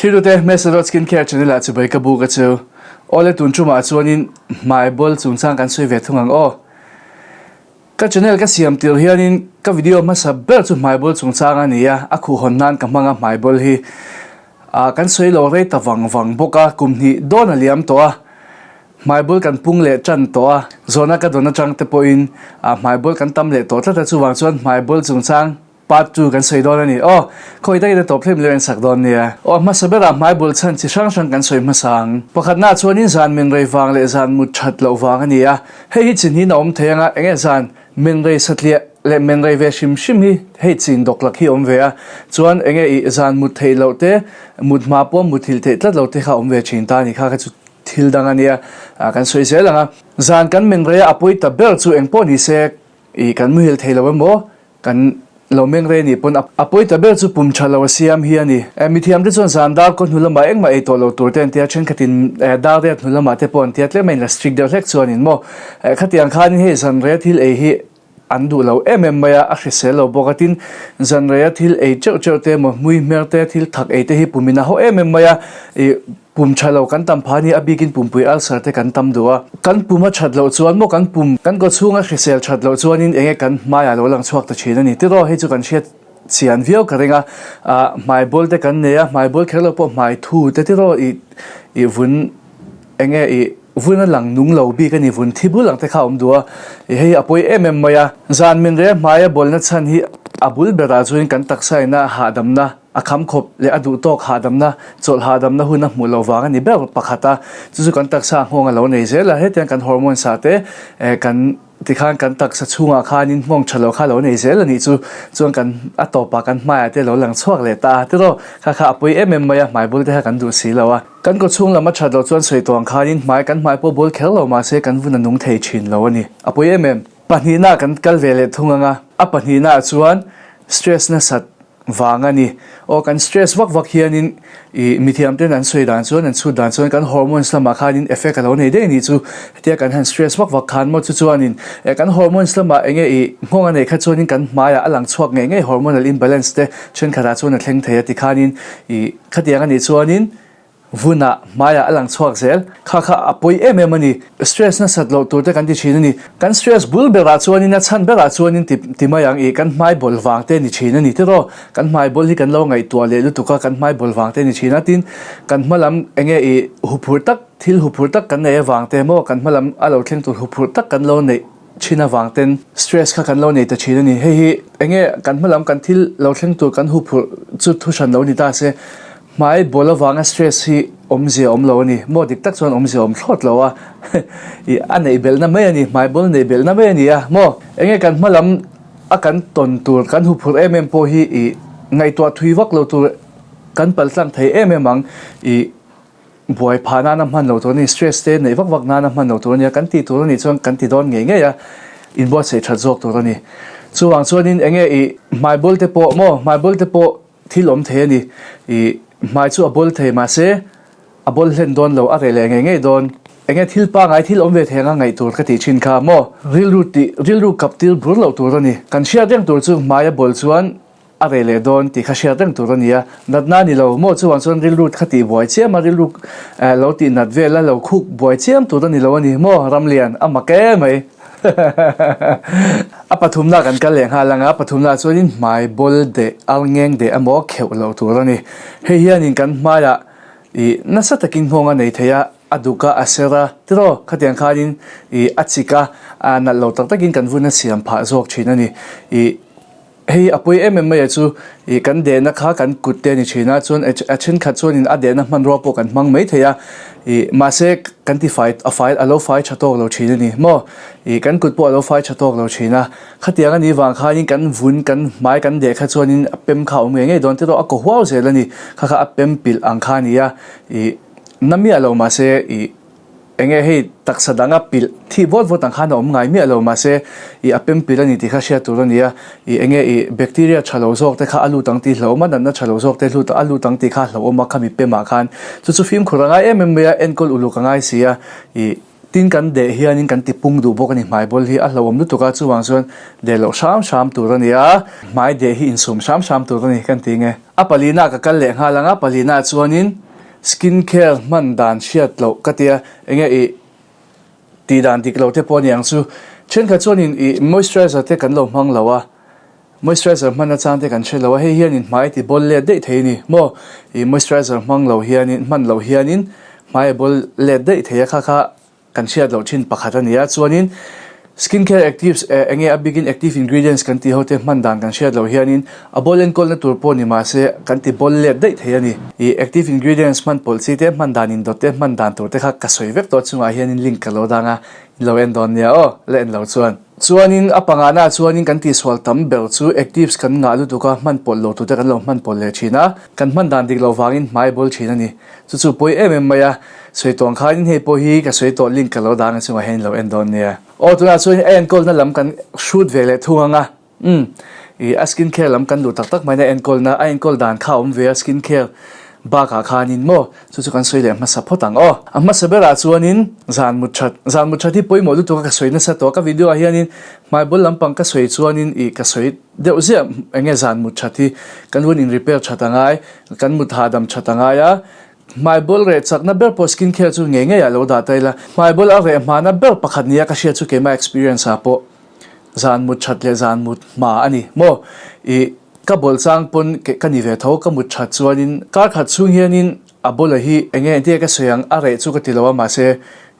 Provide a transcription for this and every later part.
Thilrute Hmesarot Skin Care Channel ah chibai ka buk a cheu. Awle tun tumah chuanin hmai bawl chungchang kan sawi ve thung ang aw. Ka channel ka siam tir hianin ka video hmasa ber chu hmai bawl chungchang a ni a, a khuhhawn nan ka hmang a hmai bawl hi. Ah kan sawi lo rei ta vang vang bawk a, kum hnih dawn a liam tawh a, hmai bawl kan pung leh tan tawh a, zawhna ka dawn atang te pawhin ah hmai bawl kan tam leh tawh tlat a, chuvang chuan hmai bawl chungchang Part 2 kan sawi dawn a ni. Aw, khawi takin a tawp hlim leh en sak dawn nia. Aw, hmasa berah hmai bul chhan chi hrang hrang kan sawi hmasa ang. Pakhatna chuanin zan min rei vang leh zan mut that loh vang a ni a. Hei hi chin hiin a awm thei anga enge zan min rei satliah leh min rei ve hrim hrim hi hei chin dawk lak hi awm ve a. Chuan enge i zan mut theih loh te, mut hma pawh mut thil theih tlat loh te kha awm ve thin ta a ni kha kha chu thil dang a nia. Kan sawi zel ang a. Zan kan min rei a, a pawi ta ber chu engpawh ni se i kan muhil thei lo emaw Kan lo meng rei nih pawn a pawi ta ber chu pum tha lo a siam hi a ni. Mithiam te chuan zan dar kaw hnu lamah engmah ei tawh lo tur te an tia, thenkhatin dar riat hnu lamah te pawh an tia, tlem a inla strict deuh hlek chuanin maw. Khatiang khanin hei zan reia thil ei hi an duh lo em em mai a, a hrisel lo bawk a, tin zan reia thil ei teuh teuh te emaw hmui hmer te thil thak ei te hi pumin a haw em em mai a, ih. Pum tha lo kan tam phah ni a bikin pumpui ulcer te kan tam duh a. Kan pum a that loh chuan maw kan pum kan kaw chhunga hrisel that loh chuanin enge kan hmaiah lo lang chhuak ta thin a ni. Tiraw hei chu kan hriat chian viau ka ring a, ah hmai bawl te kan nei a, hmai bawl kher lo pawh hmai thu te tiraw ih ih vun enge ih vun a lang nung lo bik a ni vun thi bul ang te kha a awm duh a, ih hei a pawi em em mai a. Zan min reh hmaia bawlna chhan hi a bul berah chuan kan taksa ina hahdamna A kham khawp leh a duh tawk hahdamna, chawlh hahdamna hun a hmuh loh vang a ni ber pakhat a, chu chu kan taksa nghawng a lo nei zel a, hetiang kan hormones ah te kan tikhan kan taksa chhungah khanin nghawng tha lo kha a lo nei zel a nih chu, chuan kan a tawpah kan hmaiah te a lo lang chhuak leh ta a, tiraw kha kha a pawi em em mai a, hmai bul te kha kan duh si lo a. Kan kaw chhung lam a that loh chuan sawi tawh ang khanin hmai kan hmai pawh bawl kher lo mahse kan vun a nung thei thin lo a ni, a pawi em em. Pahnihna kan kal ve leh thung ang a, a pahnihnaah chuan stress nasat vang a ni. Aw kan stress vak vak hianin ih mithiam ten an sawi dan chuan an chhut dan chuan kan hormones lamah khanin effect a lo nei daih a nih chu. Hetia kan han stress vak vak khan maw chu chuanin eh kan hormones lamah enge ih nghawng a neih kha chuanin kan hmaiah a lang chhuak ngei ngei hormonal imbalance te thenkhatah chuan a thleng thei a ti khanin ih khatiang a nih chuanin Vunah hmaiah a lang chhuak zel. Kha kha a pawi em em a ni. Stress nasat loh tur te kan ti thin a ni. Kan stress bul berah chuanin a chhan berah chuanin ti ti mai ang i kan hmai bawl vang te ni thin a ni tiraw. Kan hmai bawl hi kan lo ngaihtuah leh lutuk a, kan hmai bawl vang te ni thin a. Tin, kan hma lam enge i huphurh tak, thil huphurh tak kan neih avang te maw kan hma lam a lo thleng tur huphurh tak kan lo neih thin avang ten stress kha kan lo nei ta thin a ni. Hei hi enge kan hma lam kan thil lo thleng tur kan huphurh chu thu hran lo ni ta se. Hmai bawl avanga stress hi awmzia awm lo a ni. Maw dik tak chuan awmzia awm thlawt lo a. Ih a neih belhna mai a ni, hmai bawl neih belhna mai a ni a. Maw enge kan hma lam a kan tawn tur, kan huphurh em em pawh hi ih ngaihtuah thui vak lo tur kan pal tlang thei em em ang. Ih buai phah nana hman lo tur a ni, stress te neih vak vak nana hman lo tur a ni a, kan tih tur a nih chuan kan ti dawn ngei ngei a, inbuatsaih that zawk tur a ni. Chuvang chuanin enge ih hmai bawl te pawh maw hmai bawl te pawh Thil awm thei a ni. I hmai chu a bawl thei mahse a bawl hlen dawn lo, a reh leh ngei ngei dawn. Enge thil pangai thil awm ve thei anga ngaih tur ka tih thin kha maw? Rilru tih rilru kap tir bur loh tur a ni. Kan hriat reng tur chu hmai a bawl chuan a reh leh dawn tih kha hriat reng tur a ni a. Natna ni lo maw chuvang chuan rilru kha tih buai chiam a, rilru lo tih nat vel a lo khuk buai chiam tur a ni lo a ni maw Ramlian? A mak em mai. A pathumna kan kal leh nghal ang a, pathumna chuanin hmai bawl deh al ngeng deh emaw kheuh loh tur a ni. Hei hianin kan hmaiah ih nasa takin nghawng a nei thei a, a duk a, a ser a, tiraw khatiang khanin ih a chik a, a nalh lo tak takin kan vun a siam phah zawk thin a ni. Ih. Hei a pawi em em mai a chu ih kan dehna kha kan kut te a ni thin a, chuan a thenkhat chuanin a dehna hmanrua pawh kan hmang mai thei a, ih mahse kan ti fai a fai a lo fai tha tawk lo thin a ni maw, ih kan kut pawh a lo fai tha tawk lo thin a, khatiang a nih vang khanin kan vun kan hmai kan deh kha chuanin a pem kha a awm ngei ngei dawn te erawh a kaw huau zel a ni, kha kha a pem pilh ang kha a ni a, ih na miah lo mahse ih. Enge hei taksa danga pilh thih vawt vawt ang khan a awm ngai miah lo mahse ih a pem pilh a ni tih kha hriat tur a ni a, ih enge ih bacteria tha lo zawk te kha a lut ang tih hlauhawm a, natna tha lo zawk te hlut a lut ang tih kha hlauhawm a khami pemah khan chu chu fimkhur a ngai em em mai a, enkawl uluk a ngai si a, ih tin kan deh hianin kan ti pung duh bawk a ni hmai bawl hi a hlauhawm lutuk a chuvang chuan deh loh hram hram tur a ni a, hmai deh hi insum hram hram tur a ni kan ti nge. A palina ka kal leh nghal ang a, palina chuanin skin care hman dan hriat loh ka tia enge i tih dan dik lo te pawh a ni ang chu. Thenkhat chuanin i moisturizer te kan lo hmang lo a, moisturizer hman achang te kan hre lo a, hei hianin hmai ti bawl let daih thei a ni maw? I moisturizer hmang lo hianin hman loh hianin hmai a bawl let daih thei a kha kha Kan hriat loh thin pakhat a ni a, chuanin skin care actives eh enge a bikin active ingredients kan tih ho te hman dan kan hriat loh hianin a bawl enkawlna tur pawh ni mahse kan ti bawl let daih thei a ni. Ih active ingredients hman pawlh chi te hman dan indawt te hman dan tur te kha ka sawi vek tawh chungah hianin link ka lo dang a, in lo en dawn nia aw, la en lo chuan. Chuanin a pangana chuanin kan tihsual tam ber chu actives kan ngah lutuk a, hman pawlh lo tur te kan lo hman pawlh leh thin a, kan hman dan dik loh vangin hmai bawl thin a ni. Chu chu pawi em em mai a, sawi tawh ang khanin hei pawh hi ka sawi tawh link ka lo dang a chungah hian in lo en dawn nia. Aw tunah chuan a enkawlna lam kan hrut ve leh thung ang a, umm ih a skin care lam kan duh tak tak mai na enkawlna a enkawl dan kha a awm ve a skin care bakah khanin maw chu chu kan sawi leh hmasa phawt ang aw. A hmasa berah chuanin zan mut that, zan mut that hi pawimawh lutuk a ka sawi nasa tawh a ka video ah hianin hmai bul lampang ka sawi chuanin ih ka sawi deuh ziah enge zan mut that hi kan hun in repair that a ngai Kan mut hahdam that a ngai a, hmaibawl reh chakna ber pawh skin care chu ngei ngeiah lo dah ta ila. Hmaibawl a reh hmana ber pakhat nia ka hriat chu keimah experience ah pawh zan mut that leh zan mut hma a ni maw. Ih ka bawl chang pawn ka ni ve tho, ka mut that chuanin kar khat chhung hianin a bawla hi enge entir ka sawi ang a reh chu ka ti lo a mahse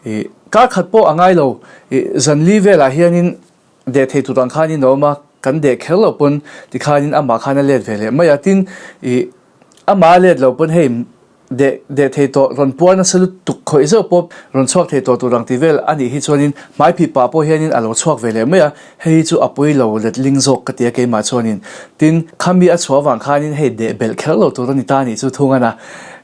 ih kar khat pawh a ngai lo ih zan li velah hianin Deh thei tur ang khanin a awm a, kan deh kher loh pawn tikhanin amah khan a let ve leh mai a, tin ih amah a let loh pawn hei deh deh thei tawh rawn puar nasa lutuk khawih zeuh pawp rawn chhuak thei tawh tur ang tih vel a nih hi chuanin hmai phih pah pawh hianin a lo chhuak ve leh mai a, hei hi chu a pawi lo letling zawk ka ti a keimah chuanin tin khami a chhuah avang khanin hei deh belh kher lo tur a ni ta a nih chu thung a na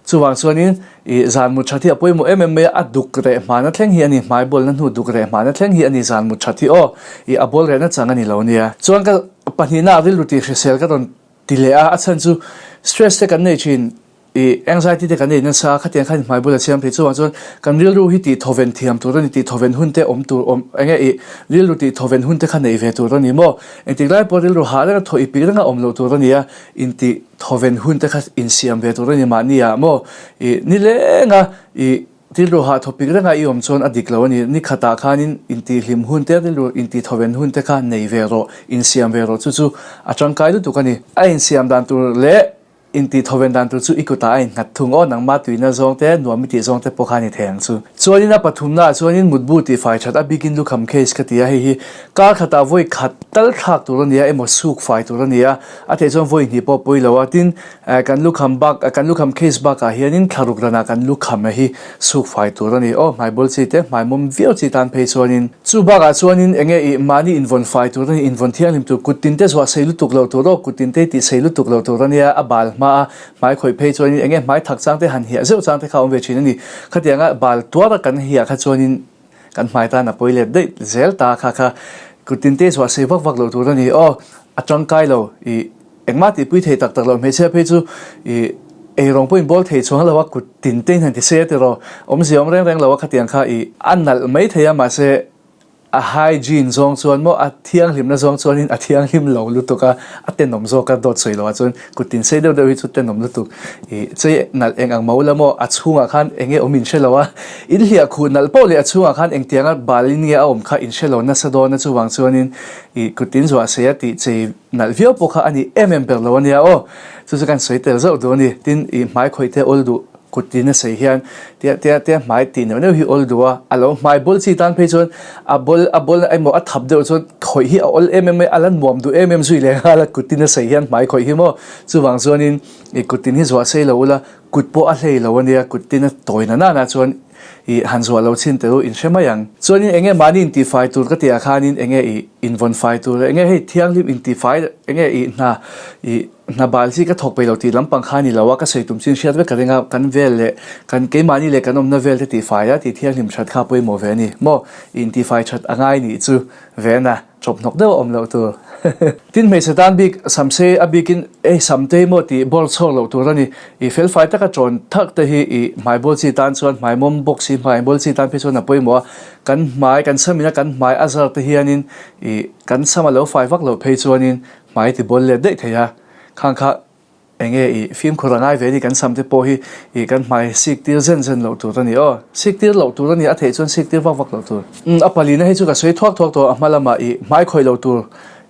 chuvang chuanin I zan mut that hi a pawimawh em em mai a, a duk reh hmana thleng hi a ni, hmai bawlna hnu duk reh hmana thleng hi a ni zan mut that hi aw, i a bawl rehna chang a ni lo nia. Chuan ka pahnihna ah rilru tih hrisel ka rawn ti leh a, a chhan chu stress te kan nei thin, i anxiety te kan nei nasa a, khatiang khan hmai bul a siam thei chuvang chuan kan rilru hi tih thawven thiam tur a ni, tih thawven hun te awm tur awm eng nge i rilru tih thawven hun te kha nei ve tur a ni maw, engtik lai pawh rilru hah reng a thaw i pik reng a awm loh tur a ni a, intih Thawven hun te kha insiam ve tur a ni mahni ah maw? I nileng a, i rilru hah thawpik reng a i awm chuan a dik lo a ni. Ni khatah khanin intihhlim hun te, rilru intih thawven hun te kha nei ve rawh, insiam ve rawh chu chu a tangkai lutuk a ni. A insiam dan tur leh intih thawven dan tur chu i kutah a innghat thung aw, nangmah tuina zawng te, nuam i tih zawng te pawh kha a ni thei ang chu. Chuanin a pathumnaah chuanin mutbu tihfai that a bikin lukham case ka ti a, hei hi kar khatah vawi khat tal thlak tur a ni a emaw suk fai tur a ni a, A theih chuan vawi hnih pawh pawi lo a, tin kan lukham bak kan lukham case bakah hianin thlaruk ranah kan lukham hi suk fai tur a ni aw, hmai bawl chi te hmai mawm viau chi tan phei chuanin. Chu bakah chuanin enge ih mahni invawn fai tur a ni, invawn thianghlim tur, kut tin te zuah sei lutuk loh tur aw, kut tin te tih sei lutuk loh tur a nia, a bal hma a hmai khawih phei chuanin enge hmai thak chang te han hiah zeuh chang te kha a awm ve thin a ni, khatianga bal tuara kan hiah kha chuanin Kan hmai tan a pawi let daih zel ta kha kha kut tin te chhuah sei vak vak loh tur a ni aw, a tangkai lo i engmah tihpui thei tak tak lo hmeichhia phei chu i eirawng pawhin bawl thei chuang lo a kut tin te in han ti sei a tiraw awmzia awm reng reng lo a khatiang kha i a nalh mai thei a mahse a hygiene zawng chuan maw a thianghlimna zawng chuanin a thianghlim lo lutuk a a tenawm zawk a dawt sawi lo ah chuan kut tin sei deuh deuh hi chu tenawm lutuk i chei nalh eng ang mo la maw a chhungah khan eng nge awm in hre lo a in hliah khuh nalh poh leh a chhungah khan engtianga balin nge a awm kha in hre lo nasa dawn a chuvang chuanin i kut tin zuah sei a tih chei nalh viau pawh kha a ni em em ber lo a nia aw chu chu kan sawi tel zauh duh a ni tin i hmai khawih te awl duh Kut tin a sawi hian tia tia tia hmai tih neuh neuh hi awl duh a, a lo hmai bawl chi tan phei chuan a bawl a bawl emaw a thap deuh chuan khawih hi a awl em em mai a, a la nuam duh em em zui leh nghal a kut tin a sawi hian hmai khawih hi maw. Chuvang chuanin i kut tin hi zuah sei lo ula, kut pawh a hlei lo a nia, kut tin a tawi na nana chuan i han zuah lo chhin teh u in hre mai ang. Chuanin enge mahni intihfai tur ka tih ah khanin enge i invawn fai tur enge hei thianghlim intihfai enge i hna i Hna bal chi ka thawk peih lo tih lampang kha a ni lo a, ka sawi tum chin hriat vek ka ring a, kan vel leh kan keimahni leh kan awmna vel te tihfai a, tih thianghlim that kha pawimawh ve a ni maw? Intihfai that a ngai nih chu ve na, chawp hnawk deuh a awm loh tur. Tin hmeichhe tan bik samsei a bikin ei samtei maw tih bawr chhuak loh tur a ni. I felfai taka tawn thak te hi i hmaibawl chi tan chuan hmaimawm bawk si hmaibawl chi tan phei chuan a pawimawh a, kan hmai kan samina kan hmai a zar te hianin i kan sam a lo fai vak loh phei chuanin Hmai ti bawl let daih thei a, khang kha Enge i fimkhur a ngai ve ni kan sam te pawh hi i kan hmai sik tir zen zen loh tur a ni aw. Sik tir loh tur a ni a theih chuan sik tir vak vak loh tur. Umm a palina hi chu ka sawi thuak thuak tawh a hma lamah i hmai khawih loh tur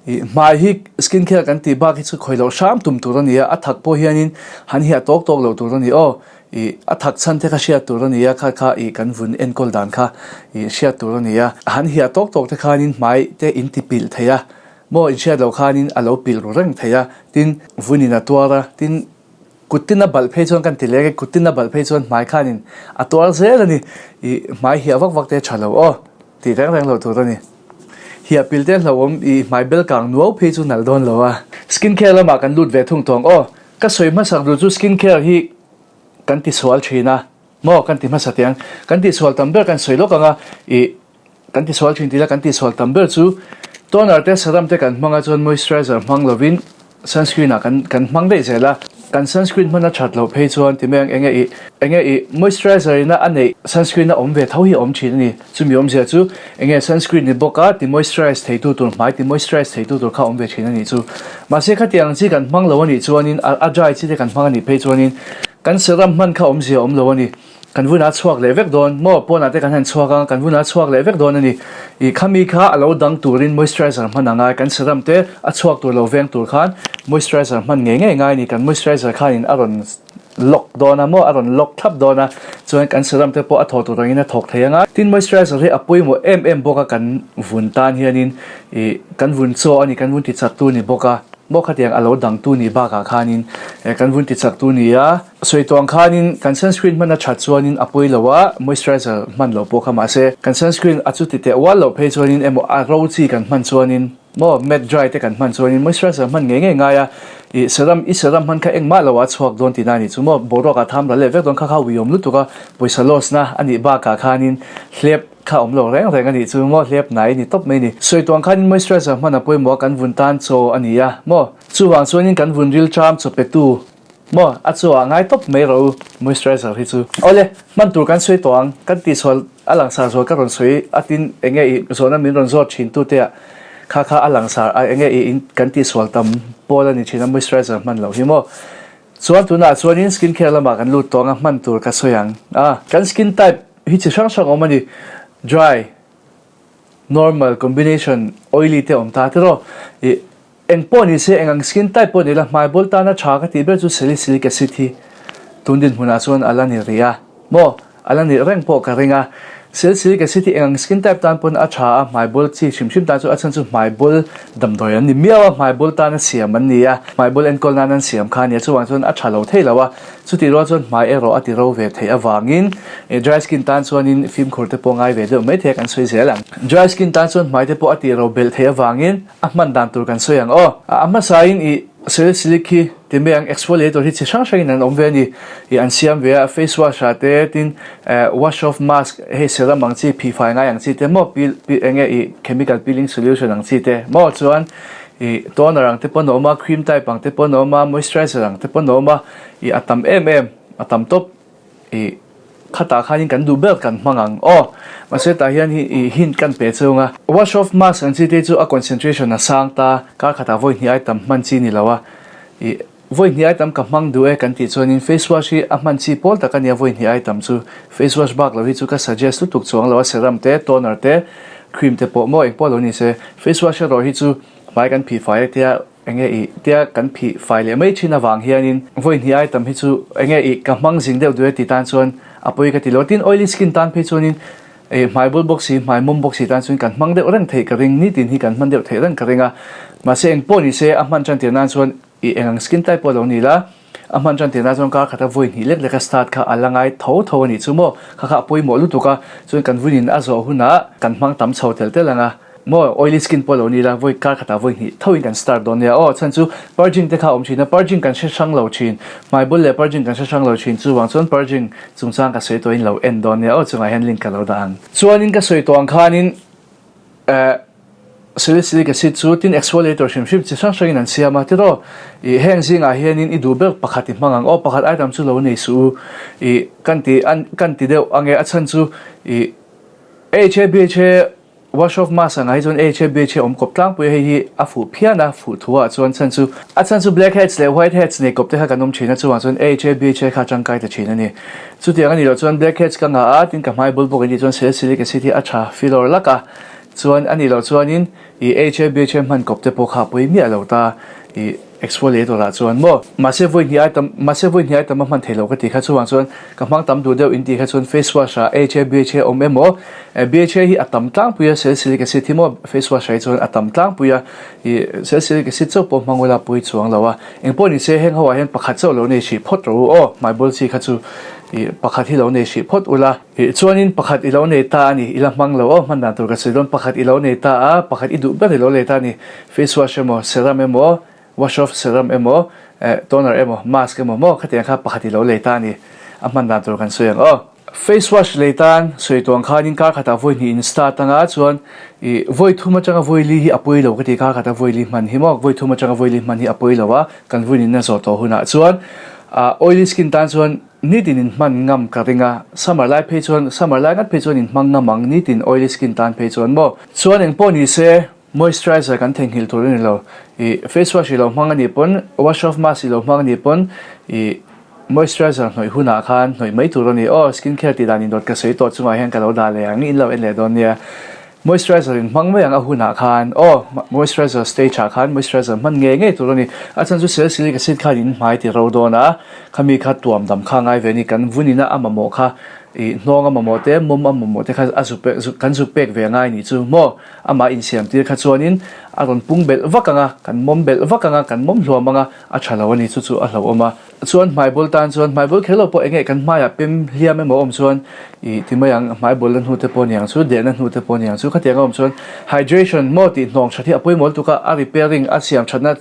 i hmai hi skin care kan tih bak hi chu khawih loh hram tum tur a ni a, a thak pawh hianin han hiah tawk tawk loh tur a ni aw. I a thak chhan te kha hriat tur a ni a, kha kha i kan vun enkawl dan kha i hriat tur a ni a. Han hiah tawk tawk te khanin hmai te in ti pilh thei a. Maw inhriat loh khanin a lo pilh ru reng thei a, tin vunin a tuar a, tin kut tin a balh phei chuan kan ti leng e, kut tin a balh phei chuan hmai khanin a tuar zel a ni, i hmai hiah vak vak te a tha lo aw tih reng reng loh tur a ni. Hiah pilh te hlauhawm i hmai bel kang nuau phei chu nalh dawn lo a. Skin care lamah kan lut ve thung tawng aw, ka sawi hmasak duh chu skin care hi kan tisual thin a, maw kan ti hmasa teh ang, kan tihsual tam ber kan sawi lawk ang a, i Kan tisual thin tila kan tisual tam ber chu toner te serum te kan hmang a chuan moisturizer hmang lovin sunscreen ah kan kan hmang daih zel a, kan sunscreen hman a that loh phei chuan ti mai ang enge ih enge ih moisturizer ina a neih sunscreen a awm ve tho hi a awm thin a ni, chumi awmzia chu enge sunscreen ni bawk a ti moisturize thei tu tur hmai ti moisturize thei tu tur kha a awm ve thin a nih chu. Mahse khatiang chi kan hmang lo a nih chuanin a a dry chi te kan hmang a nih phei chuanin kan serum hman kha awmzia a awm lo a ni. Kan vun a chhuak leh vek dawn maw? Pawnah te kan han chhuak a, kan vun a chhuak leh vek dawn a ni. Ih khami kha a lo dang turin moisturizer hman a ngai, kan serum te a chhuak tur lo veng tur khan moisturizer hman ngei ngei ngai a ni. Kan moisturizer khanin a rawn lock dawn a maw? A rawn lock thlap dawn a, chuan kan serum te pawh a thaw tur angin a thawk thei anga. Tin moisturizer hi a pawimawh em em bawk a kan vun tan hianin ih kan vun chaw a ni, kan vun tichaktu a ni bawk a maw? Khatiang a lo dangtu ni bakah khanin kan vun tichaktu ni a. Sawi tawh ang khanin kan sunscreen hman a that chuanin a pawi lo a, moisturizer hman lo pawh kha mahse kan sunscreen a chuti teh ual loh phei chuanin emaw a ro chi kan hman chuanin maw matte dry te kan hman chuanin moisturizer hman ngei ngei ngai a, ih serum i serum hman kha engmah lo ah chhuak dawn tihna a nih chu maw boruak ah tham ral leh vek dawn kha kha uiawm lutuk a, pawisa loss na a nih bakah khanin hlep kha awm lo reng reng a nih chu maw hlep hnai a ni tawp mai a ni. Sawi tawh ang khanin moisturizer hman a pawimawh a kan vun tan chaw a ni a maw chuvang chuanin kan vun rilṭam chaw petu Maw, a chu ah ngai tawp mai rawh u, moisturizer hi chu. Awle, hman tur kan sawi tawh ang, kan tihsual a langsar zual ka rawn sawi a tin enge i zawhna min rawn zawt thin tu te ah kha kha a langsar a enge i in kan tihsual tam pawl a ni thin a moisturizer hman loh hi maw. Chuan tunah chuanin skin care lamah kan lut tawh ang a hman tur ka sawi ang a. Kan skin type hi chi hrang hrang awm a ni, dry, normal, combination, oily te awm ta tiraw i Eng pawh ni se, eng ang skin type pawh ni la, hmai bawl tana tha ka tih ber chu salicylic acid hi tun dinhmunah chuan a la ni rih a. Maw? A la nih reng pawh ka ring a. Salicylic acid hi eng ang skin type tan pawn a tha a, hmai bawl chi hrim hrim tan chu a chhan chu hmai bawl damdawi an ni miau a, hmai bawl tana siam an ni a, hmai bawl enkawl nan an siam kha a ni a, chuvang chuan a tha lo thei lo a. Chutih rual chuan hmai erawh a ti ro ve theih avangin dry skin tan chuanin fimkhur te pawh ngai ve deuh mai thei a kan sawi zel ang. Dry skin tan chuan hmai te pawh a tih ro belh theih avangin A hman dan tur kan sawi ang aw. A hmasain i salicylic hi ti mai ang exfoliator hi chi hrang hrangin an awm ve a ni. I an siam ve a, face wash ah te tin wash off mask hei serum ang chi phihfai ngai ang chi te maw peel eng nge i chemical peeling solution ang chi te maw chuan i toner ang te pawn a awm a, cream type ang te pawn a awm a, moisturizer ang te pawn a awm a, i a tam em em a tam tawp. I khatah khanin kan duh ber kan hmang ang aw. Mahse tah hian hi i hint kan pe chung a. Wash off mask ang chi te chu a concentration a sang ta, kar khatah vawi hnih ai tam hman chi ni lo a. I vawi hnih ai tam ka hmang duh e kan tih chuanin face wash hi a hman chi pawl tak a nia vawi hnih ai tam chu. Face wash bak lo hi chu ka suggest lutuk chuang lo a serum te, toner te, cream te pawh maw engpawh lo ni se. Face wash erawh hi chu hmai kan phih fai a tia. Enge i tia kan phih fai leh mai thin avang hianin vawi hnih ai tam hi chu enge i ka hmang zing deuh duh e ti tan chuan a pawi ka ti lo. Tin oily skin tan phei chuanin i hmai bul bawk si, hmai mawm bawk si tan chuan kan hmang deuh reng theih ka ring, nitin hi kan hman deuh theih reng ka ring a. Mahse eng pawh ni se a hman tan tir nan chuan i eng ang skin type pawh lo ni la, a hman tan tir nan chuan kar khata vawi hnih lek lek a start kha a la ngai tho tho a nih chu maw, kha kha a pawimawh lutuk a, chuan kan vuinin a zawh hunah kan hmang tam chho tel tel ang a. Maw oily skin pawh lo ni la, vawi kar khatah vawi hnih tho in kan start dawn nia aw, chhan chu purging te kha a awm thin a, purging kan hre hrang lo thin, hmai bul leh purging kan hre hrang lo thin, chuvang chuan purging chungchang ka sawi tawhin lo en dawn nia aw, chungah hian link ka lo dah ang. Chuanin ka sawi tawh ang khanin eh salicylic acid chu tin exfoliator hrim hrim chi hrang hrangin an siam a, tiraw ih heng zingah hianin i duh ber pakhat i hmang ang aw, pakhat item chu lo nei suh u ih kan ti an kan ti deuh ange a chhan chu ih HABHA. Wash off mask angah hi chuan AHA BHA awm kawp tlangpui a, hei hi a fuh phian a, fuh thu ah chuan chhan chu a chhan chu black heads leh white heads nei kawp te kha kan awm thin a, chuvang chuan AHA BHA kha a tangkai ta thin a ni. Chutiang a nih loh chuan black heads ka ngah a, tin ka hmai bul bawk in tih chuan salicylic acid hi a tha filawr lak a, chuan a nih loh chuanin ih AHA BHA hman kawp te pawh kha a pawi miah lo ta ih. Exfoliator ah chuan maw? Mahse vawi hnih ai tam, mahse vawi hnih ai tam a hman thei lo ka ti kha chuvang chuan ka hmang tam duh deuh in ti kha chuan face wash ah AHA BHA awm emaw BHA hi a tam tlangpui a salicylic acid hi maw face wash ah hi chuan a tam tlangpui a ih salicylic acid chauh pawh hmang ula pui chuang lo a engpawh ni se heng ho ah hian pakhat chauh lo nei hrih phawt rawh u aw hmaibawl chi kha chu ih pakhat hi lo nei hrih phawt ula ih chuanin pakhat i lo nei ta a ni i la hmang lo aw hman dan tur ka sawi dawn pakhat i lo nei ta a pakhat i duh ber i lo lei ta a ni. Face wash emaw, serum emaw, wash off serum emaw, eh toner emaw, mask emaw maw khatiang kha pakhat i lo lei ta a ni. A hman dan tur kan sawi ang aw. Face wash lei tan sawi tuang khanin kar khatah vawi hnih in start anga chuan ih vawi thum atanga vawi li hi a pawi lo ka ti kar khata vawi li hman hi maw vawi thum atanga vawi li hman hi a pawi lo a kan vawi nihna zawh tawh hunah chuan ah oily skin tan chuan nitin in hman ngam ka ring a summer lai phei chuan summer lai ngat phei chuan in hmang ngam ang nitin oily skin tan phei chuan maw chuan engpawh ni se Moisturizer kan theihnghilh tur a ni lo. Ih face wash i lo hmang a nih pawn, wash off mask i lo hmang a nih pawn ih moisturizer hnawih hunah khan hnawih mai tur a ni. Aw skin care tih dan indawt ka sawi tawh chungah hian ka lo dah leh ang, in lo en leh dawn nia. Moisturizer in hmang mai ang a hunah khan aw moisturizer stage ah khan moisturizer hman ngei ngei tur a ni. A chhan chu salicylic acid khan in hmai ti ro dawn a, khami kha tuam dam kha ngai ve a ni. Kan vunin a a mamawh kha ih hnawng a mamawh te, mawm a mamawh te kha a zuk kan zuk pek ve a ngai nih chu maw. Amah insiam tir kha chuanin a rawn pung belh vak ang a, kan mawm belh vak ang a, kan mawm hluam ang a, a tha lo a ni, chu chu a hlauhawm a. Chuan hmaibawl tan chuan hmaibawl kher lo pawh eng nge kan hmaiah pem hliam emaw awm chuan ih ti mai ang, hmaibawl na hnu te pawh ni ang chu, dehna hnu te pawh ni ang chu, khatiang a awm chuan hydration maw tih hnawng that hi a pawimawh lutuk a, a repairing a siam thatna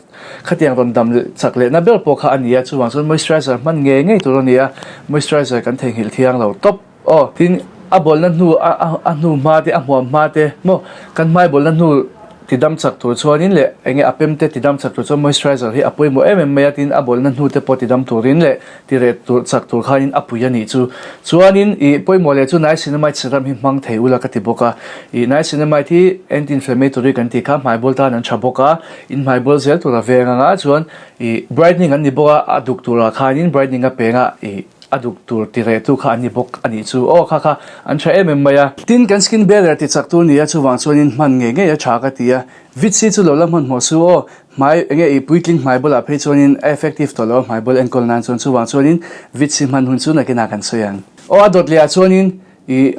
khatiang rawn dam chak lehna ber pawh kha a ni a, chuvang chuan moisturizer hman ngei ngei tur a ni a, moisturizer kan theihnghilh thiang lo tawp. Aw, tin, a bawlna hnu, a a hnu hma te, a hmuam hma te, maw, kan hmai bawlna hnu ti dam chak tur chuanin leh eng nge a pem te ti dam chak tur chuan moisturizer hi a pawimawh em em mai a, tin, a bawlna hnu te pawh ti dam turin leh ti reh tur chak tur khanin a pui a nih chu. Chuanin, ih, pawimawh leh chu niacinamide serum hi hmang thei ula ka ti bawk a. Ih, niacinamide hi anti-inflammatory kan tih kha hmai bawl tan an tha bawk a, in hmai bawl zel tur a veng anga chuan, ih, brightening an ni bawk a, a duk turah khanin brightening a peng a, ih, A duk tur ti reh tu kha an ni bawk a nih chu. Aw kha kha an tha em em mai a. Tin kan skin barrier ti chak tur nia chuvang chuanin hman ngei ngei a tha ka ti a. Vit si chu lo la hmanhmawh su aw. Hmai enge i puitling hmai bulah phei chuanin a effective tawh lo a hmai bul enkawl nan chuan chuvang chuanin vit si hman hun chu nakinah kan sawi ang. Aw a dawt leh ah chuanin i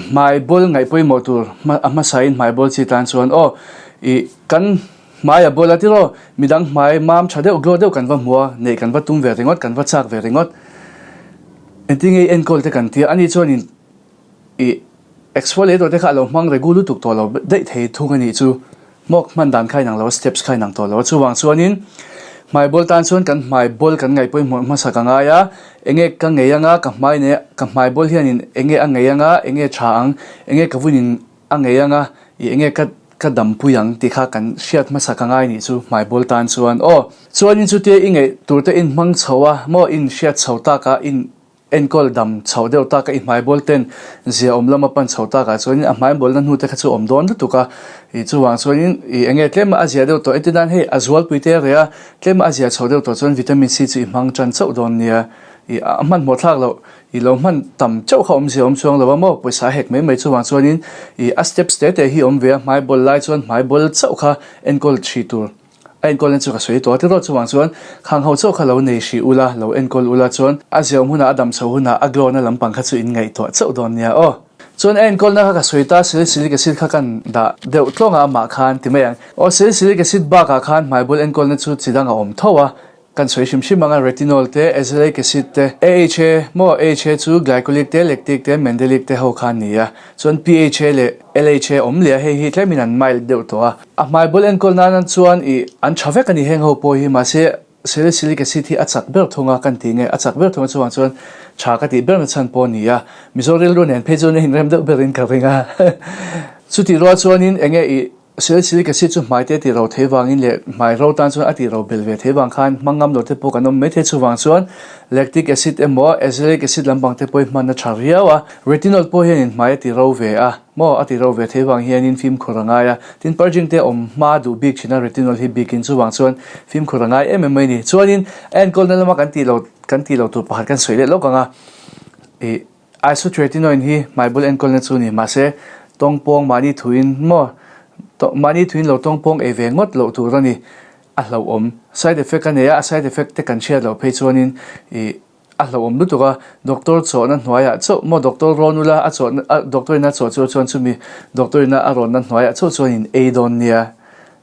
hmai bul ngaih pawimawh tur a hmasain hmai bul chi tan chuan aw i kan Hmai a bual a tiraw, midang hmai mam tha deuh glow deuh kan va hmu a, neih kan va tum ve ringawt, kan va chak ve ringawt. Engtin nge i enkawl te kan tia, ani chuanin i exfoliator te kha a lo hmang regu lutuk tawh lo daih thei thung a nih chu. Hmawk hman dan kha inang lo a, steps kha inang tawh lo a, chuvang chuanin hmai bawl tan chuan kan hmai bawl kan ngaih pawimawh hmasa ka ngai a, enge ka ngei anga ka hmai nei ka hmai bawl hianin enge a ngei anga, enge tha ang, enge ka vunin A ngei anga i enge ka ka dampui ang tih kha kan hriat hmasa ka ngai nih chu hmaibawl tan chuan aw. Chuanin chutia i ngeih tur te in hmang chho a maw in hriat chho tak a in enkawl dam chho deuh tak a i hmaibawl ten zia awm lama pan chho tak ah chuanin a hmaibawlna hnu te kha chu awm dawn lutuk a i chuvang chuanin i enge tlem a zia deuh tawh entir nan hei a zualpui te reh a tlem a zia chho deuh tawh chuan vitamin C chu i hmang tan chauh dawn nia i a hmanhmawh thlak loh I lo hman tam chauh kha awmzia awm chuang lo a maw? Pawisa hek mai mai chuvang chuanin i a steps te te hi awm ve a, hmai bawl lai chuan hmai bawl chauh kha enkawl hrih tur a enkawlna chu ka sawi tawh a tiraw chuvang chuan khang ho chauh kha lo nei hrih ula, lo enkawl ula chuan a ziaawm hunah a dam chho hunah a glow na lampang kha chu in ngaihtuah chauh dawn nia aw. Chuan a enkawlna kha ka sawi ta salicylic acid kha kan dah deuh tlawng a amah khan ti mai ang. Aw salicylic acid bakah khan hmai bawl enkawlna chu chi dang a awm tho a, Kan sawi hrim hrim ang a, retinol te, azelaic acid te, AHA maw AHA chu glycolic te, lactic te, mandelic te ho kha an ni a, chuan PHA leh LHA awm leh a, hei hi tlemin an mild deuh tawh a. A hmai bul enkawl nan chuan ih an tha vek a ni heng ho pawh hi, mahse salicylic acid hi a chak ber thung a kan tih nge a chak ber thung a chuvang chuan tha ka tih ber na chhan pawh a ni a, Mizo rilru nen phei chuan a inrem deuh berin ka ring a. Chutih rual chuanin enge ih Salicylic acid chu hmai te tih ro thei vangin leh hmai ro tan chuan a tih ro belh ve thei vang khan hmang ngam lo te pawh kan awm mai thei chuvang chuan lactic acid emaw azelaic acid lampang te pawh hi hman a tha riau a, retinol pawh hianin hmai a ti ro ve a. Maw a ti ro ve thei vang hianin fimkhur a ngai a, tin purging te awm hma duh bik thin a retinol hi bikin chuvang chuan fimkhur a ngai em em mai a ni. Chuanin a enkawlna lama kan tih lo kan tih lo tur pakhat kan sawi leh lawk ang a, ih isotretinoin hi hmaibul enkawlna chu ni mahse tawngpawng mahni thuin maw mahni thuin lo tawngpawng ei ve ngawt loh tur a ni a hlauhawm side effect a nei a, a side effect te kan hriat loh phei chuanin ih A hlauhawm lutuk a, doctor chawhna hnuaiah chauh maw doctor rawn ula a chawhna a doctor in a chawh chu chuan chumi doctor in a rawnna hnuaiah chauh chuan in ei dawn nia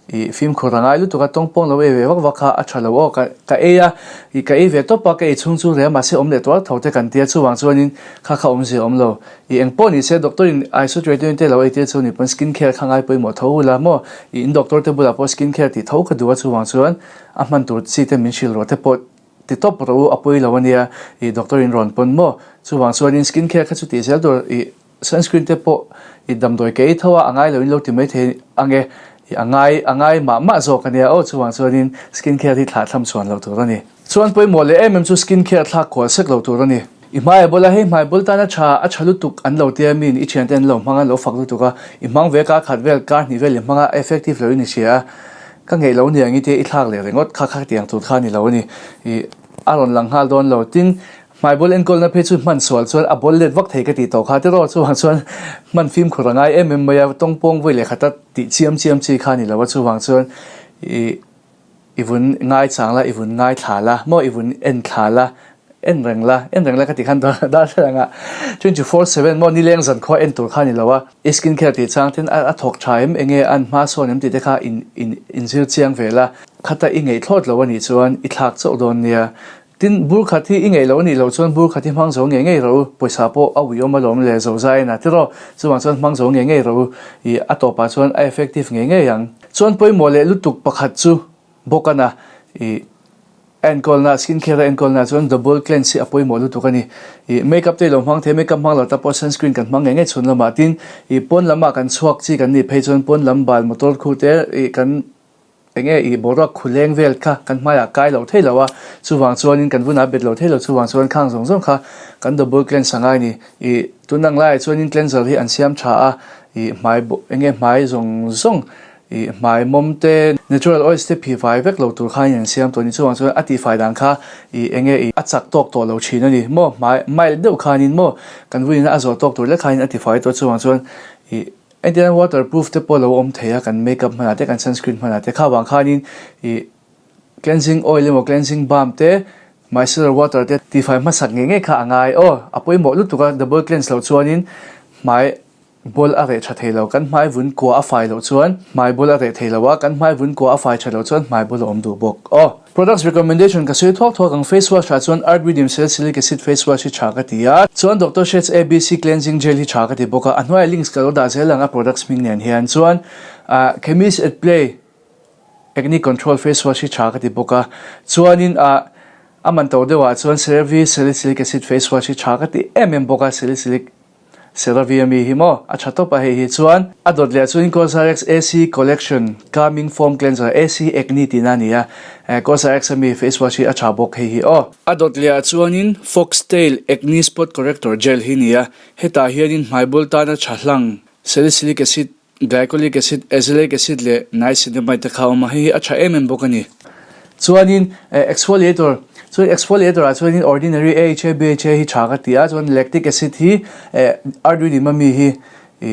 ih fimkhur a ngai lutuk a tawngpawng lo ei ve vak vak kha a tha lo aw ka ka ei a ih ka ei ve tawp a ka ei chhung chu reh a mahse awm leh tuar tho te kan tia chuvang chuanin kha kha awmzia awm lo ih engpawh ni se doctor in isotretinoin te lo ei tir chu ni pawn skin care kha ngai pawimawh tho ula maw ih in doctor te bulah pawh skin care tih tho ka duh a chuvang chuan a hman tur chi te min hrilh rawh te pawh Ti tawp rawh u, a pawi lo ania, i doctor in rawn pawn maw? Chuvang chuanin skin care kha chu tih zel tur, i sunscreen te pawh i damdawi ka ei tho a, a ngai lo in lo ti mai thei ang e, i a ngai a ngai mah mah zawk ania aw, chuvang chuanin skin care hi thlah thlam chhuan loh tur a ni. Chuan pawimawh leh em em chu skin care thlak kual sek lo tur a ni. I hmai a bawlh a, hei hmai bawl tana tha, a tha lutuk an lo tia miin i thiante an lo hmang a, an lo fak lutuk a, i hmang ve kar khat vel, kar hnih vel i hmang a, effective lo in i hria a, ka ngeih lo niang i tia i thlak leh ringawt kha kha tiang tur kha a ni lo a ni. I a rawn lang nghal dawn lo. Tin, hmai bawl enkawlna phei chu hman sual chuan a bawl let vak thei ka tih tawh kha tiraw chuvang chuan hman fimkhur a ngai em em mai a, tawngpawng vawi leh khata tih chiam chiam chi kha a ni lo a, chuvang chuan i I vun ngai chang la, i vun ngai thla la, maw i vun en thla la, en reng la, en reng la ka tih khan darthlalang ah 24/7 maw nileng zan khua en tur kha a ni lo a, i skin care tih chang ten a thawk tha em, enge an hma sawn em tih te kha in in inzir chiang ve la, khata i ngeih thlawt lo a nih chuan i thlak chauh dawn nia. Tin, bur khat hi i ngeih lo a nih loh chuan bur khat hi hmang zo ngei ngei rawh u, pawisa pawh a uiawm alawm le zo zai a na tiraw, chuvang chuan hmang zo ngei ngei rawh u, ih a tawpah chuan a effective ngei ngei ang. Chuan pawimawh leh lutuk pakhat chu bawk a na, ih a enkawlna, skin care a enkawlna chuan double cleanse hi a pawimawh lutuk a ni. Ih makeup te i lo hmang thei, makeup hmang lo ta pawh sunscreen kan hmang ngei ngei chhun lamah tin, ih pawn lamah kan chhuak chi kan nih phei chuan pawn lam bal motor khu te ih kan Enge i boruak khuleng vel kha kan hmaiah kai lo thei lo a, chuvang chuanin kan vunah bet lo thei lo, chuvang chuan khang zawng zawng kha kan double cleanse a ngai ni. I tun ang laiah chuanin cleanser hi an siam tha a, i hmai enge hmai zawng zawng i hmai mawm te, natural oils te phi fai vek lo tur khanin an siam tawh a ni, chuvang chuan a tihfai dan kha i enge i a chak tawk tawh lo thin a ni maw, hmai mild deuh khanin maw kan vuina a zawh tawk tur lek khanin a tifai tawh chuvang chuan i Engtiang water proof te pawh lo awm thei a, kan makeup hmanah te kan sunscreen hmanah te kha vang khanin ih cleansing oil emaw cleansing balm te micellar water te tihfai hmasak ngei ngei kha a ngai aw, a pawimawh lutuk a double cleanse loh chuanin hmai bawl a reh tha thei lo, kan hmai vun kua a fai loh chuan hmai bawl a reh thei lo a, kan hmai vun kua a fai tha loh chuan hmai bawl a awm duh bawk aw. Products recommendation ka sawi thuak thuak ang face wash ah chuan Art Rhythm Salicylic Acid Face Wash hi tha ka ti a, chuan Doctor Sheth's ABC Cleansing Gel hi tha ka ti bawk a, a hnuaiah links ka lo dah zel ang a products hming nen hian chuan ah Chemist at Play Acne Control Face Wash hi tha ka ti bawk a, chuanin ah a man to deuh ah chuan CeraVe Salicylic Acid Face Wash hi tha ka ti em em bawk a, Salicylic Seravi ami hi maw? A tha tawp a hei hi chuan. A dawt leh chuan Cosrx AC Collection Calming Foam Cleanser AC Acne tihna a ni a, Cosrx ami face wash hi a tha bawk hei hi aw. A dawt leh ah chuanin Foxtail Acne Spot Corrector Gel hi ni a, hetah hianin hmai bul tana tha hlang Salicylic Acid Glycolic acid, azelaic acid leh niacinamide te kha a awm a, hei hi a tha em em bawk a ni. Chuanin exfoliator, chuan exfoliator ah chuanin ordinary AHA, BHA hi tha ka ti a, chuan lactic acid hi arduinim ami hi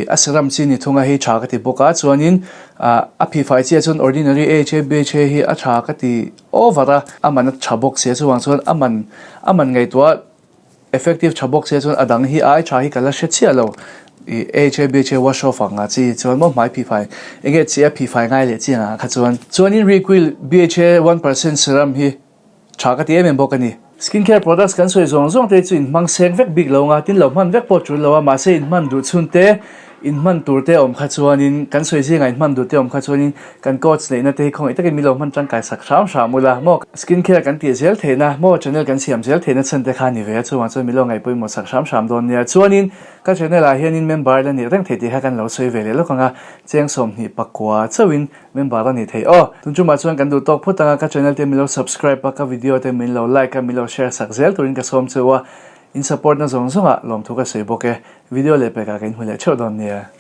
a serum chi ni thung a, hei tha ka ti bawk a, chuanin a phihfai chiah chuan ordinary AHA, BHA hi a tha ka ti over a, a man a tha bawk sia chuvang chuan a man a man ngaihtuah Effective tha bawk se chuan a dang hi ai tha hi ka la hre chiah lo. I HABHA wash off ang a chi chuan maw hmai phihfai enge chi a phihfai ngai leh chiang ah kha chuan. Chuanin Reequil BHA 1% serum hi tha ka ti em em bawk a ni. Skin care products kan sawi zawng zawng te chu in hmang sek vek bik lo nga tin lo hman vek pawh tul lo a mahse in hman duh chhun te In hman tur te awm kha chuanin, kan sawi zingah in hman duh te awm kha chuanin kan coach neihna te hi khawngaih takin min lo hman tangkai sak hram hram ula maw? Skin care kan tih zel theihna maw channel kan siam zel theihna chhan te kha a ni ve a, chuvang chuan min lo ngaih pawimawh sak hram hram dawn nia. Chuanin ka channel ah hianin member la nih reng theih tih kha kan lo sawi ve leh lawk ang a, cheng 29 chauhin member a ni thei aw. Tun chumah chuan kan duh tawk phawt ang a, ka channel te min lo subscribe a, ka video te min lo like a, min lo share sak zel turin ka sawm cheu a. In support na zawng zawngah lawmthu ka sawi bawk e. Video lehpekah ka inhmu leh theuh dawn nia.